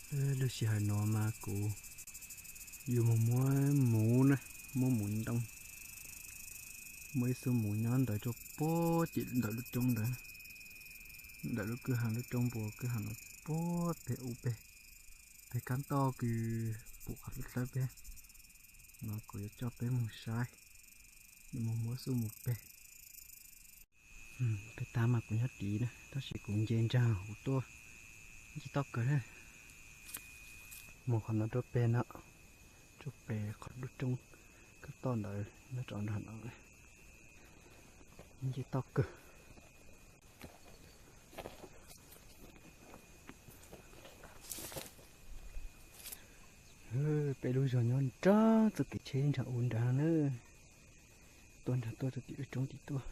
Lub sij hawm no mas kuv yuav mus muab muv na, muab muv ntoo. Muaj ib xub muv nyob ntawd rau puag tim ntawm lub roob ntawd, ntawm lub kwj ha, lub roob npua kwj ha no puag pem ub pem, pem kab ntoj kws pum qhov dawb dawb pem no. Kuv yuav coj peb mus saib, yuav mus muab xub mus pem. Peb tab mas kuv nyob tid na, tab sis kuv nce nraag kuv tuaj ncig toj kawg na. Mus qhov no rau pem no, rau pem qhov dub roob kab toj ntawd nyob rau nram no, nce toj kawg. Peb lub zog nyob nrag txoj kev tsheb nrag u nrag na, tuaj nrag tuaj rau tim lub roob tim tuaj.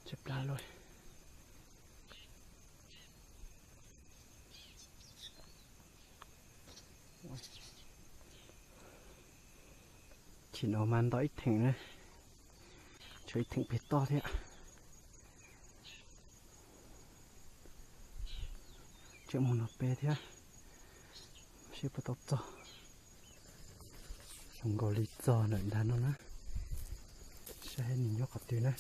Tshaib plab luaj. Chim no mas nto ib theem na, tshuav ib theem pem toj thiab. Tseem mus no pem thiab, seb puas tau txog. Zoo nkaus li txog lawm ntag no na. Saib nws nyob qhov twg na.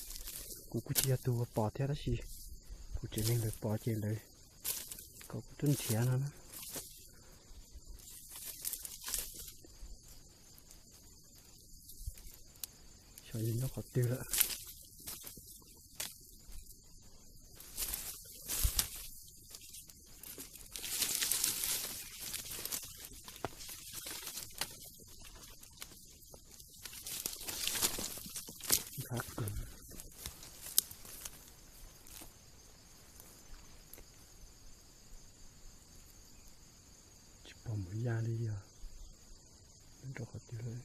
Kuv kuj tsis yog tus uas pom thiab tab sis kuv tseem leej lawv pom ces lawv kom kuv tuaj nrhiav no na. Xyov yog nyob qhov twg lawm. Tsis pom mus ya li os, nyob rau qhov twg lawm.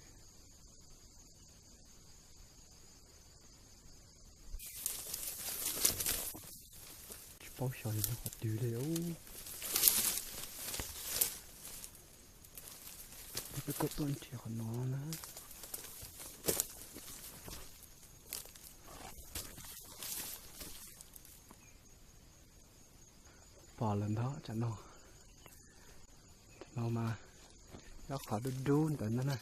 Tsis paub xyov yog nyob qhov twg li. Peb kuj tuaj nrhiav qhov no na. Pom lawm ntag tsam no. Tsam no mas nyob qhov dub dub ntawd ntag na,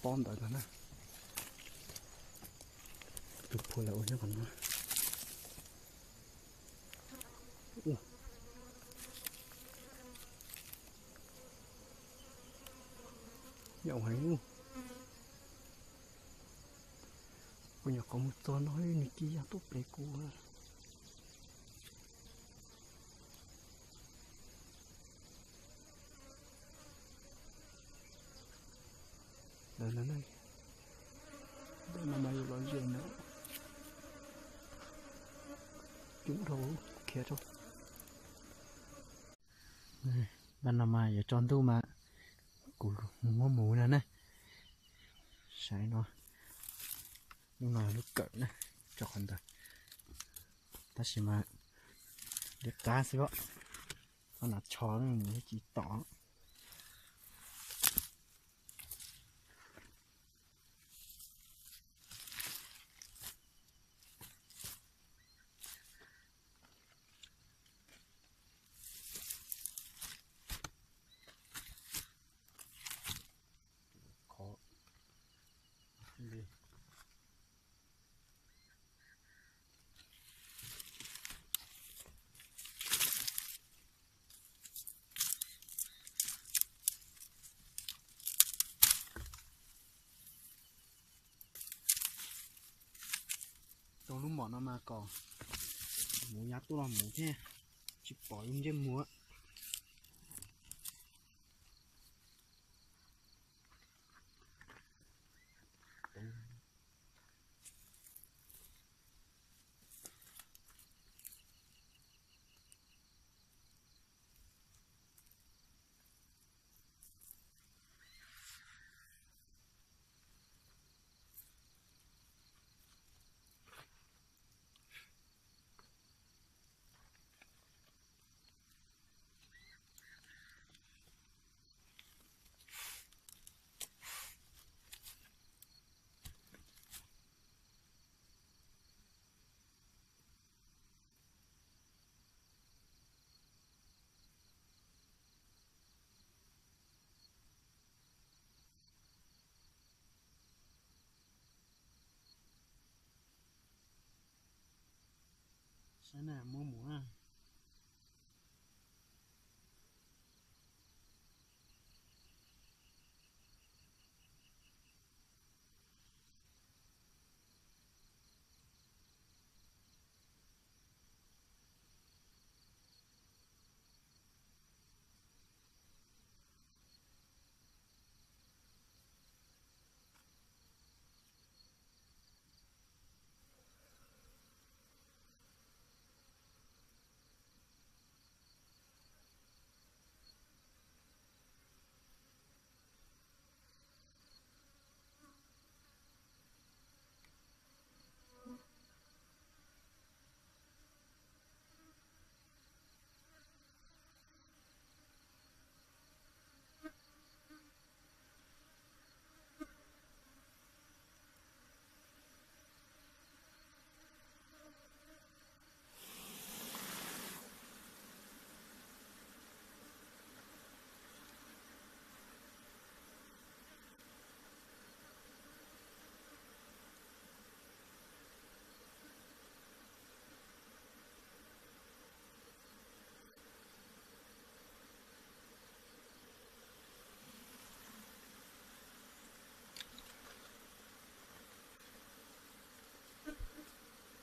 pob ntawd ntag na. Tus phua lawv ua nyob qhov no. Yam heev. Kuv nyuam qhuav mus txog no nws cia ya tuaj pem kuv. Ntawm no, ntawm no mas yus los ze na, coob dhau, khiav rau. Ntawm no mas yuav tsaus ntuj mas kuv mus muab muv no na. Saib no, lub no lub kawm na, tso qhov ntawd. Tab sis mas liab qab xwb os, ob nas tsho mus tsis tom. Rau lub mom no mas kom muv ya tuaj los muv thiab, tsis pom lub ntsej muag. Muab mus na.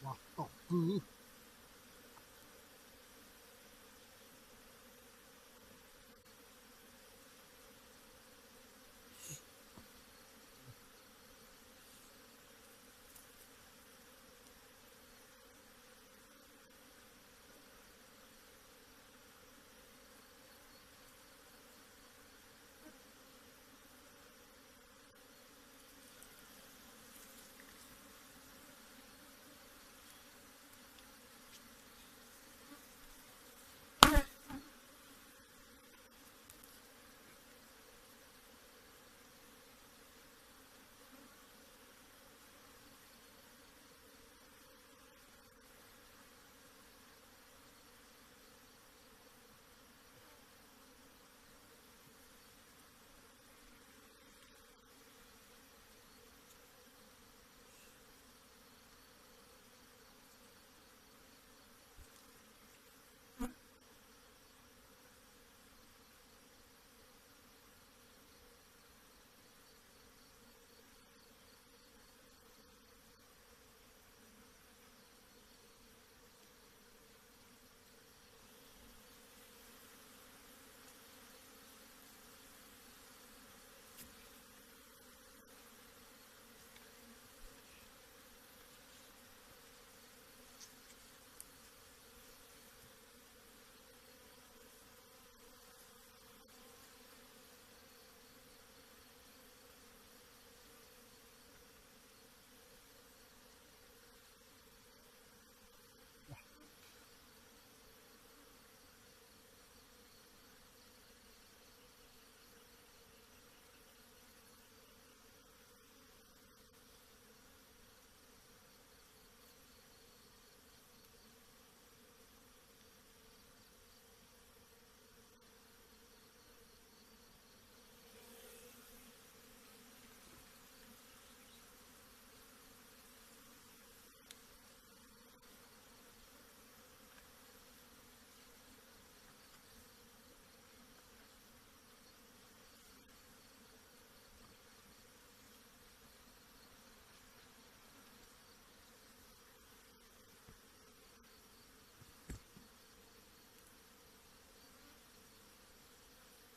Ua tom kwj.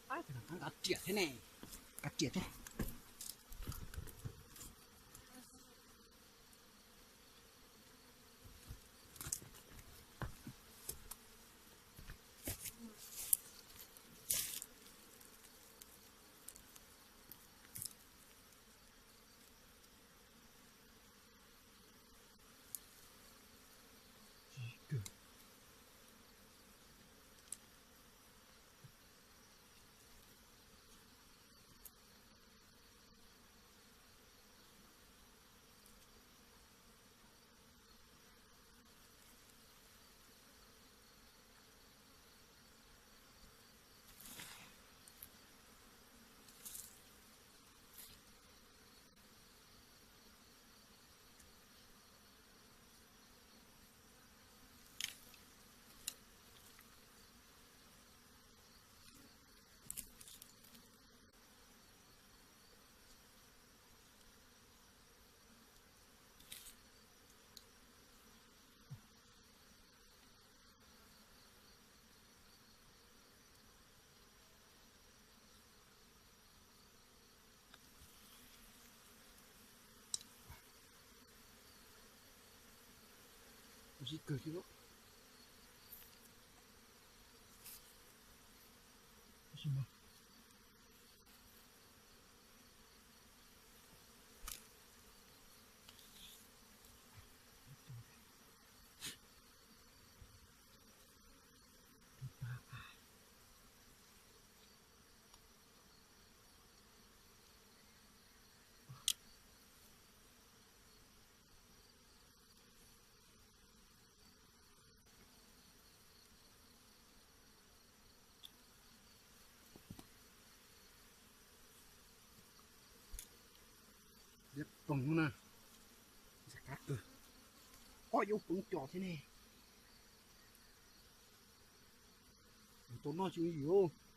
Kav riam thiab ne, kav riam thiab. Sib kawg thiab. Liab ploog na, ntxim qab kawg. Ob yau peev cos thiab ne. Tus tau noj tsis yooj yim.